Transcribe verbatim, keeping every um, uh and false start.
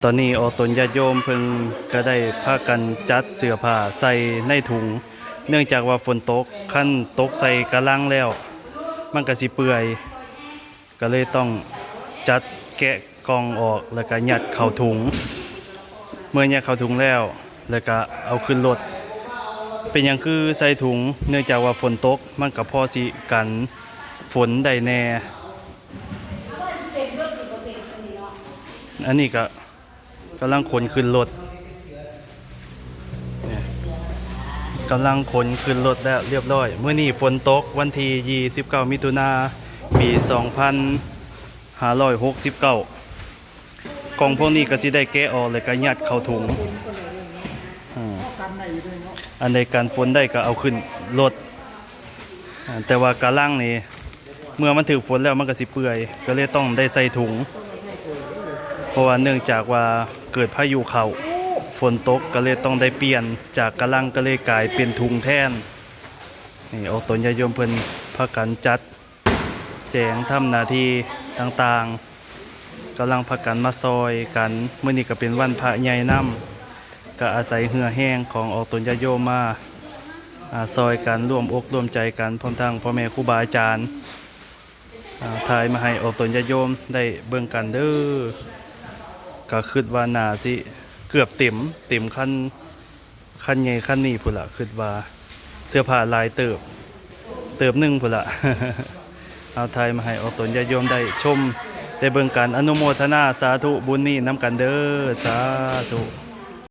ตอนนี้ออกตนญาติโยมเพิ่นก็ได้พากันจัดเสื้อผ้าใส่ในถุง เนื่องจากว่าฝนตก คันตกใส่กะลังแล้ว มันก็สิเปื่อย ก็เลยต้องจัดแกะกล่องออก แล้วก็ยัดเข้าถุง เมื่อยัดเข้าถุงแล้ว แล้วก็เอาขึ้นรถ เป็นหยังคือใส่ถุง เนื่องจากว่าฝนตก มันก็พอสิกันฝนได้แน่ อันนี้ก็กำลังขนขึ้นรถ เนี่ย กำลังขนขึ้นรถแล้วเรียบร้อย มื้อนี้ฝนตก วันที่ยี่สิบเก้า มิถุนา ปีสองพันห้าร้อยหกสิบเก้า กล่องพวกนี้ก็สิได้แกะออก แล้วก็ยัดเข้าถุง อ่า อันใดกันฝนได้ก็เอาขึ้นรถ อ่า แต่ว่ากะลังนี่ เมื่อมันถืกฝนแล้วมันก็สิเปื่อย ก็เลยต้องได้ใส่ถุง เพราะว่าเนื่องจากว่าเกิดพายุเข้า ฝนตกก็เลยต้องได้เปลี่ยน จากกะลังก็เลยกลายเป็นถุงแทน นี่ออกตนญาติโยมเพิ่นพากันจัดแจงทำหน้าที่ต่างๆ กำลังพากันมาซอยกัน มื้อนี้ก็เป็นวันพระใหญ่นำ ก็อาศัยเหือแฮงของออกตนญาติโยมมา อ่า ซอยกันร่วมอกร่วมใจกัน พร้อมทั้งพ่อแม่ครูบาอาจารย์ อ่า ถ่ายมาให้ออกตนญาติโยมได้เบิ่งกันเด้อ ก็คิดว่าน่าสิเกือบเต็ม เต็มคัน คันใหญ่คันนี้พุ้นละ คิดว่าเสื้อผ้าหลายเติบ เติบหนึ่งพุ้นละ เอาถ่ายมาให้ออกตนญาติโยมได้ชม ได้เบิ่งกัน อนุโมทนาสาธุบุญนี้นำกันเด้อ สาธุ